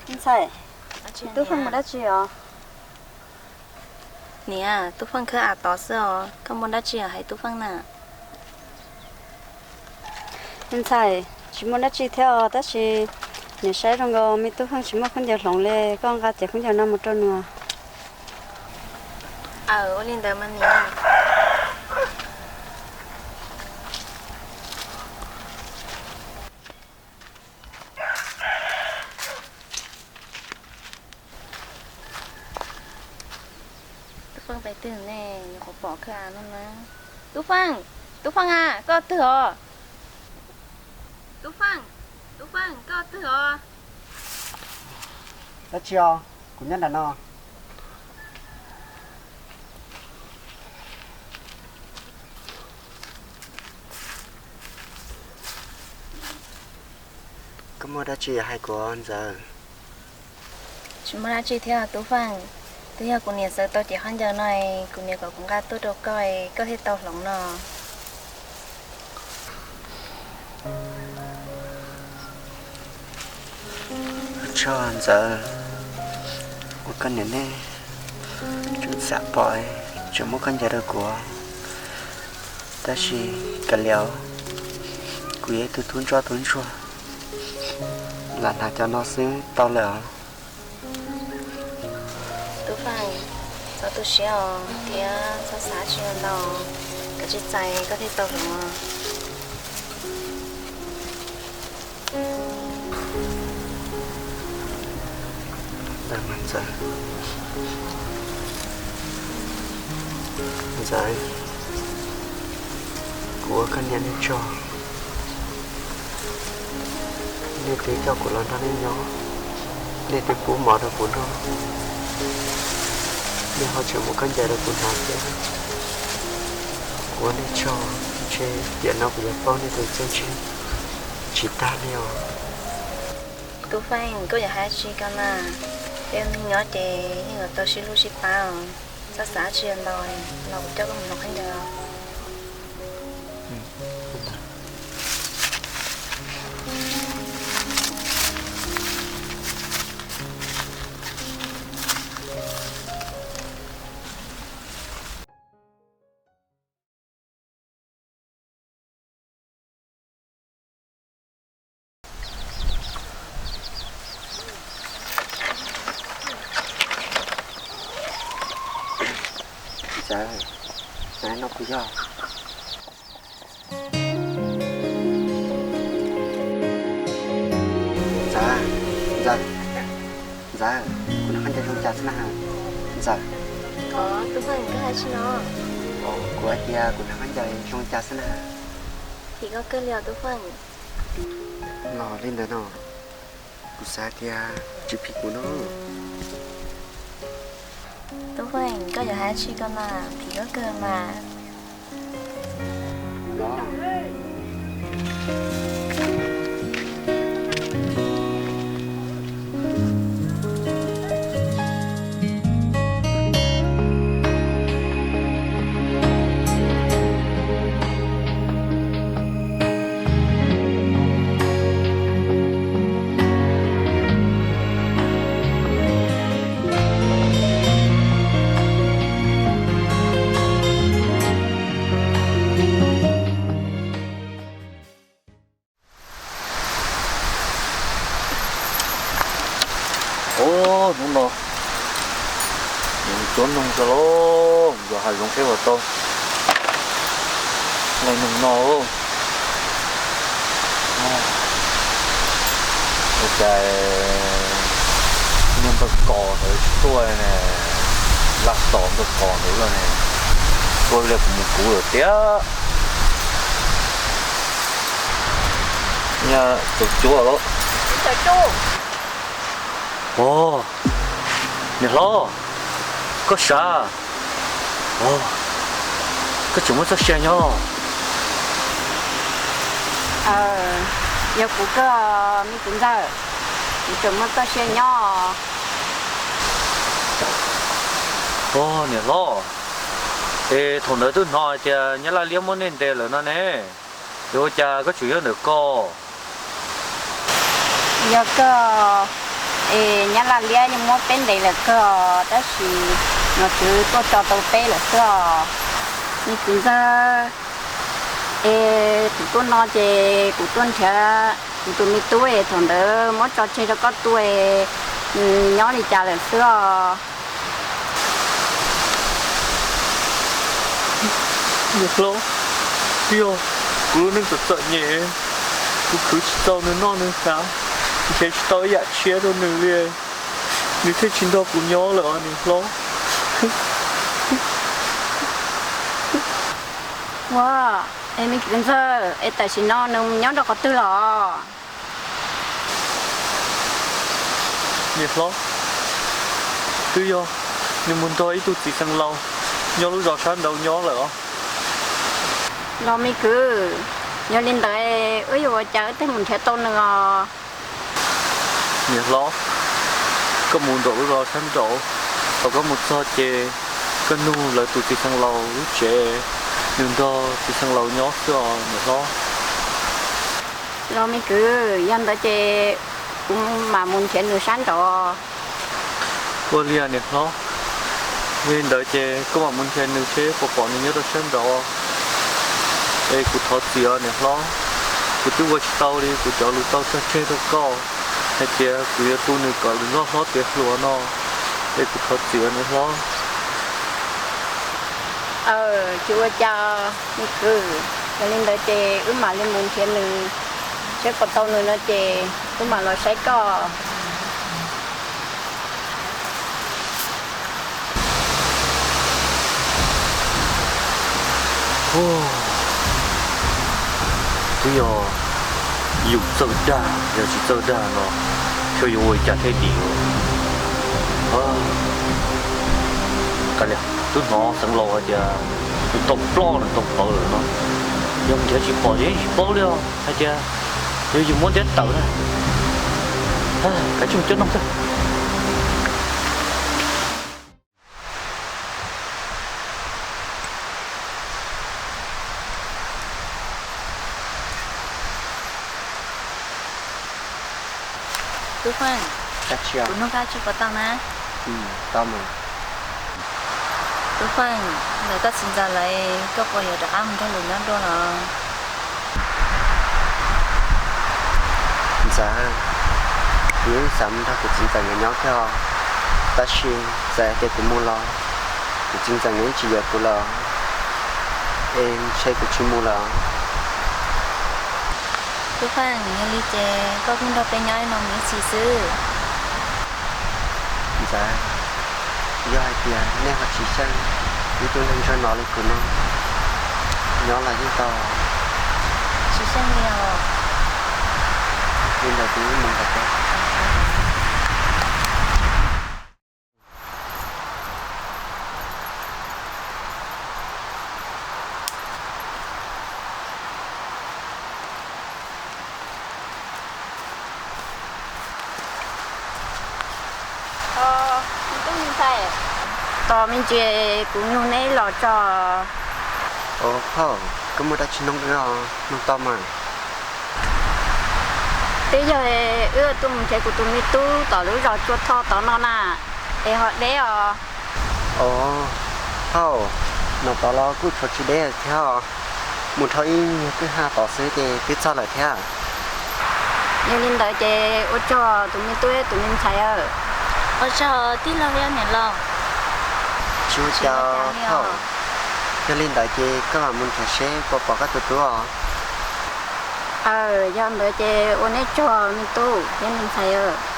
Ntxhais, Tub Feej mus dab tsi os? Niam, Tub Feej khawb av tod xwb os, koj muaj dab tsi hais Tub Feej na? Ntxhais, tsis muaj dab tsi thiab os, tab sis niam saib zoo nkaus me Tub Feej tsis muaj khaub ncaws hloov li, koj nqa cov khaub ncaws no mus rau nws. Aw, ua li ntawd mas niam. Tub Feej pais twg ne, nyuam qhuav pom khawb av no na. Tub Feej, Tub Feej a, koj twg os? Tub Feej, Tub Feej, koj twg os? Dab tsi os, kuv nyob nram no. Koj muaj dab tsi hais kuv Ntxawm? Tsis muaj dab tsi thiab Tub Feej, twb yog kuv niam xav tau cev khaub ncaws no, kuv niam kom kuv nqa tuaj rau koj, koj thiaj tau hloov no. Ua tsaug Ntxawm, uas koj niam nej tseem xam pom tseem muab khaub ncaws rau kuv. Tab sis kav liam, kuv yog ib tug tub ntsoj tub ntsuag, lam hnav cov no xwb tau lawm os. Tub Feej, txhob tu siab os thiab txhob xav tsis ntau, kav tsij txais koj thiaj tau hloov. Ntxawm, Ntxawm, kuv ua koj niam nej tsaug. Nej twb coj kuv los nrog nej nyob, nej twb pub mov rau kuv noj, nej ho tseem muab khaub ncaws rau kuv hnav thiab. Kuv ua nej tsaug, ntshe tiam no kuv yuav pauj nej tus txiaj ntsig tsis tag li os. Tub Feej, koj yuav hais tsi ko na, peb ua neeg nyob ces yeej yuav tau sib hlub sib pab os, txhob xav tsis ntau, los kuv coj koj mus hloov khaub ncaws. Ntxawm, Ntxawm, no kuv yog. Ntxawm, Ntxawm, Ntxawm, kuv hnav khaub ncaws zoo cas xwb na? Ntxawm. Tub Feej, koj hais tsi no? Kuv hais tias kuv hnav khaub ncaws zoo cas xwb na? Phim koj kawg li os Tub Feej. Los li ntawd no, kuv xav tias tsis phim kuv no. Tub Feej, koj yuav hais tsi ko mas, phim koj kawg mas. Ub, hnub no nws tuab noog kawg lauj, yog hav zoov seb puas tau nqaij noog noj. Ua cas niag npawg Kos ntawd tsis tuaj ne, laj tos npawg Kos ntawd lawm ne, ua li kuv mus kuv lawm tiag. Niag tsaus cuab lauj. Ua, niam hlob, koj sav, koj tseem muaj txoj sia nyob. Yog kuv kawg me txiv ntxawm, kuv tseem muaj txoj sia nyob. Ua, niam hlob, es thaum ntawd twb hnov hais tias nyab laj liab muab nej ntes lawm no ne, es ua cas koj tseem yog ntawm ko? Yog kawg, Es nyab laj liab yeej muab peb ntes lawm kawg os, tab sis nom tswv tuaj tso tau peb lawm xwb os. Me kwv ntxawg, es kuv tuaj no ces kuv tuaj nrhiav kuv tus me tub es thaum ntawd muab tso tseg rau koj tu es nws nyob li cas lawm xwb os. Niam hlob, twb yog kuv lub neej txom txom nyem, kuv khwv tsis txaus nws noj nws haus, nrhiav tsis tau ib yam tshiab rau nws li, nws thiaj tsis nrog kuv nyob lawm os niam hlob. Ua, es me kwv ntxawg, es tam sim no nws nyob rau qhov twg los? Niam hlob, twb yog nws mus nrog ib tug txiv xeev laus nyob lub zos sab nraud nyob lawm os. Los me kwv, yog li ntawd wb yuav ua cas wb thiaj mus nrhiav tau nws os? Niam hlob, koj mus nraum lub zos sab nraud, thaum koj mus txog ces koj nug lawv tus txiv xeev laus lub tsev, nws nrog txiv xeev laus nyob xwb os niam hlob. Los me kwv, yog ntawd ces kuv mam mus nrhiav nws sab nraud. Ua li niam hlob, yog li ntawd ces koj mam mus nrhiav nws seb puas pom nws nyob rau sab nraud. Es kuv thov txim os niam hlob, kuv twb ua tsis tau li kuv cov lus tau tso tseg rau koj hais tias kuv yuav tu nws kom lwm loj hlob tiav hluas no, es kuv thov txim os niam hlob. Aw, tsis ua cas me kwv, yog li ntawd ces wb mam li mus nrhiav nws, seb puas tau nws no ces wb mam los saib koj. Twb yog yus txawj dag, yog tsis txawj dag no, xyov yuav ua cas thiaj dim. Kav liam, twb hnov xeev laus hais tias nws tau ploj nws tau pawv lawm no, yog nrhiav tsis pom ces yeej tsis paub li os, hais tias yog yus muab ntiab tawm na. Kav tsij mus coj noj xwb. Tub Feej, kuv nug koj tsib puas tau na? Tub Feej, ntawm koj txiv ntxawm lawv, koj puas yuav rov qab mus nrog lawv nyob dua los? Ntxawm, kuv yeej xav mus nrog kuv txiv ntxawm nkawd nyob thiab os, tab sis txawm hais tias kuv mus los kuv txiv ntxawm nkawd yeej tsis yuav kuv lawm, es ntshe kuv tsis mus lawm. Tub Feej, yog li ces koj kuj nrog peb nyob no mus ib txhis xwb. Ntxawm, yog hais tias nej ho tsis xyeej ib tug neeg ntsuag no li kuv no, nyob los yeej tau. Tsis xyeej li os. Li ntawd kuv mus lawm. Tos me ntsis, kuv nug neb los tso. Phauj, koj muaj dab tsi nug wb os, nug tau mas. Twb yog wb tuaj mus nrhiav kuv tus me tub tom lub zos Tsua Thoj tod no na, es ho deb os. Os, phauj, no tod los kuj tshuav tsis deb thiab os, mus dhau ib nyuag kwj ha tod xwb ces twb txog lawm thiab. Yog li ntawd ces ua tsaug tus me tub tus me ntxhais. Ua tsaug tij laug thiab niam laus. Tsis ua cas phauj, yog li ntawd ces koj mam mus nrhiav seb puas pom koj tus tub os. Aw, yog ntawd ces ua nej tsaug me tub thiab me ntxhais.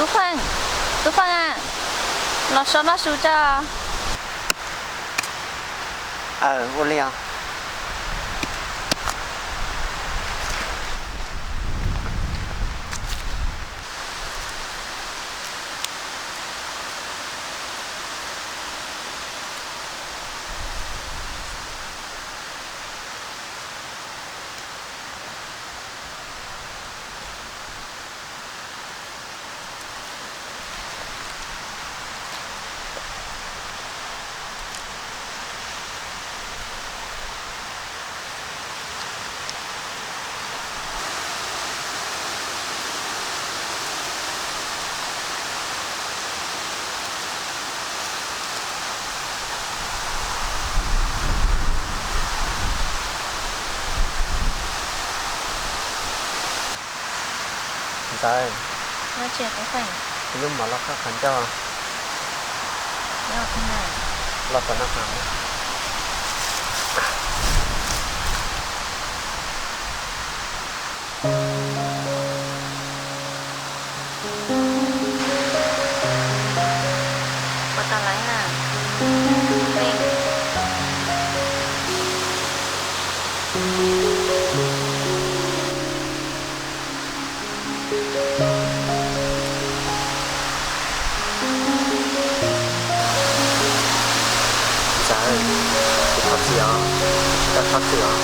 Tub Feej, Tub Feej, los so noj su tso. Aw, ua li os. Txawm, ib lub mov los koj qhov ncauj, los tom no. Txawm, kuv thov txim os, tsis tau thov txim os.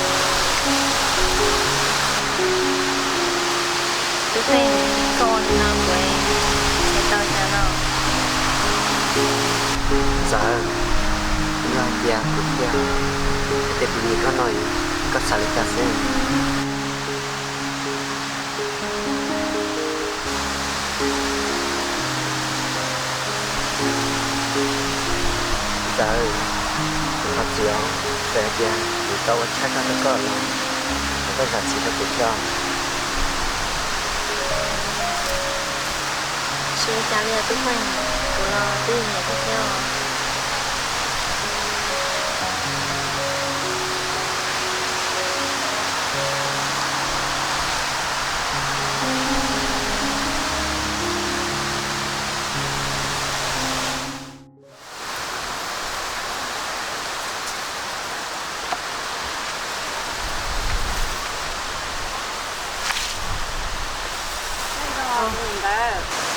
Tub Xeej, koj ua li no kuv tsis tau cas los. Txawm, yog hais tias kuv cia, hais tias kuv nyiam koj no, koj xav li cas xwb? Txawm, kuv thov txim os, txawm hais tias kuv tau ua tshaj koj rau koj los, thov koj zam txim rau kuv thiab. Tsis ua cas li os Tub Xeej, kuv los twb nyiam koj thiab os.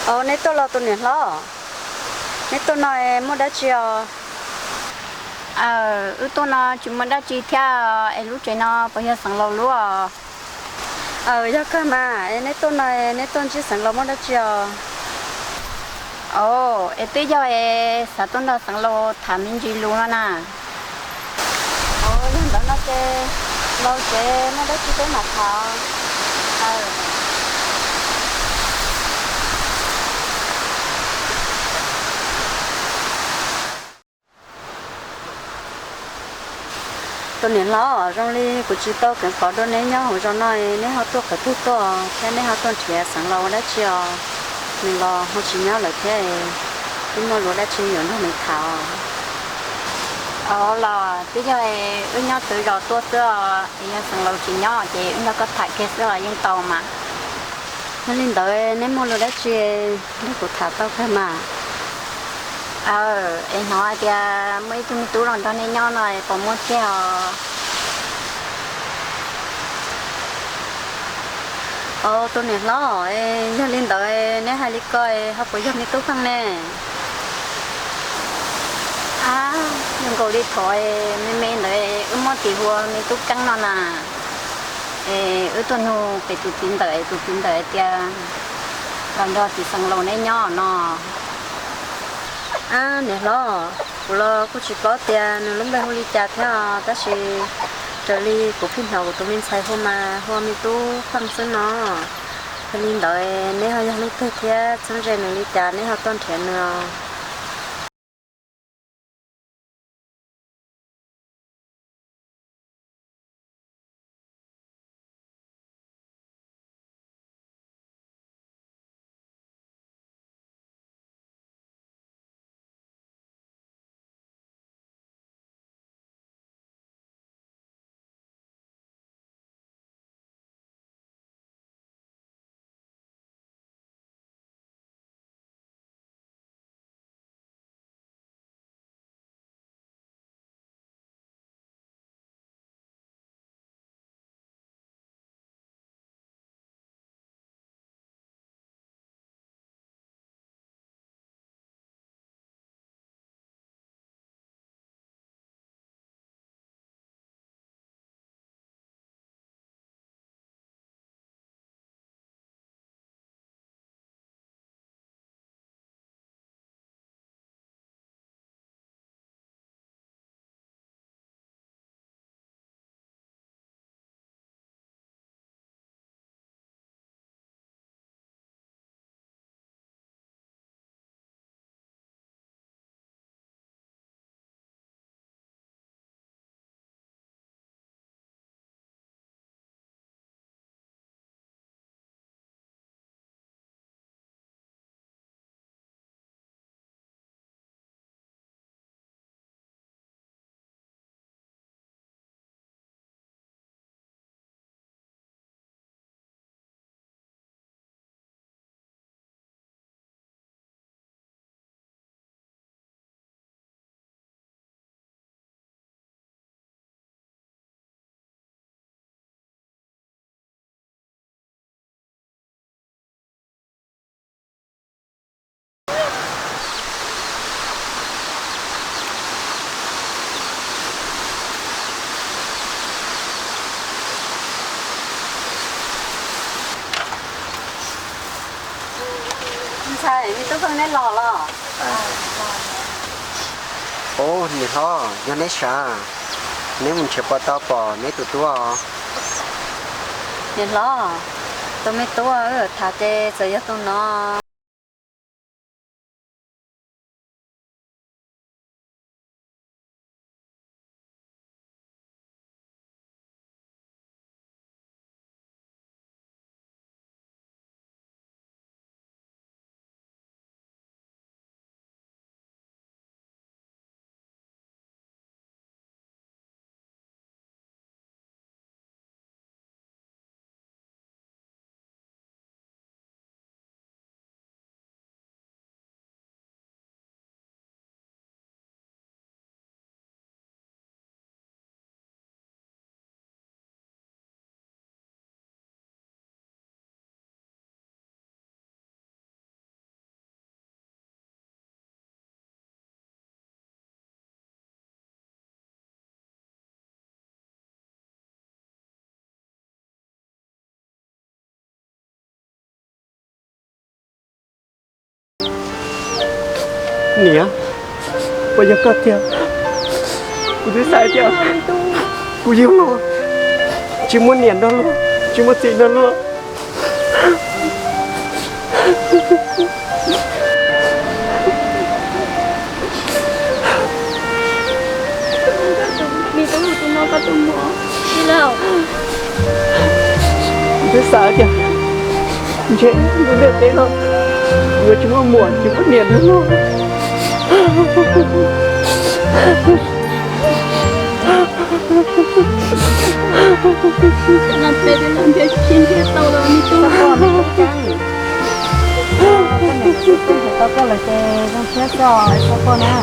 Os, neb tuaj los tus niam hlob? Neb tuaj no muaj dab tsi os? Aw, wb tuaj no tsis muaj dab tsi thiab es lub tsev no puas yog xeev laus lub os? Aw, yog kawg mas, es neb tuaj no neb tuaj ntsib xeev laus muaj dab tsi os? Os, es twb yog es xav tuaj nrog xeev laus tham me ntsis lus no na. Os, yog ntawd no ces los tsev muaj dab tsi peb mam tham. Tus niam hlob, zoo li kuv tsis tau kheev pom dua neb nyob hauv zos no, neb ho tuaj qhov twg tuaj thiab neb ho tuaj nrhiav xeev laus ua dab tsi os? Nws los ho tsis nyob lawm thiab, wb muaj lus dab tsi yuav nrog nws tham os? Os, los twb yog wb nyob twb zos tuaj xwb os, es yog xeev laus tsis nyob ces wb nrog koj tham kiag xwb los yeej tau mas. Yog li ntawd neb muaj lus dab tsi nrog kuv tham tau kawg mas. Aw, es hnov hais tias muaj ib tug me tub los nrog neb nyob no puas muaj tiag os? Os, tus niam hlob, yog li ntawd neb hais li ko ho puas yog me tub Keeb ne? Ab, yog nkaus li thaum me me ntawd wb muab tis hu ua me tub Keeb no na. Es wb tuaj nug pem tus txiv ntawm es tus txiv ntawm hais tias los nrog txiv xeev laus neb nyob no. Ab, niam hlob, kuv los kuj tsis paub tias nws lub npe hu li cas thiab os, tab sis raws li kuv pheej hnov kuv tus me ntxhais hu mas hu ua me tub Keeb xwb no. Yog li ntawd neb ho yog leej twg thiab txheeb ze nws li cas neb ho tuaj nrhiav nws os? Los los. Ub, niam hlob, yog neb sav, neb mus nrhiav puas tau pom neb tus tub os? Niam hlob, tus me tub wb tham ces txawm yog tus no. Niam, puas yog koj tiag? Kuv twb xav tias kuv yug los tsis muaj niam nrog luag, tsis muaj txiv nrog luag. Kuv twb xav tias ntshe lub ntiaj teb no yuav tsis muaj muam tsis muaj niam nrog luag. Tau koj lawm ces zoo siab xwb, txhob quaj na.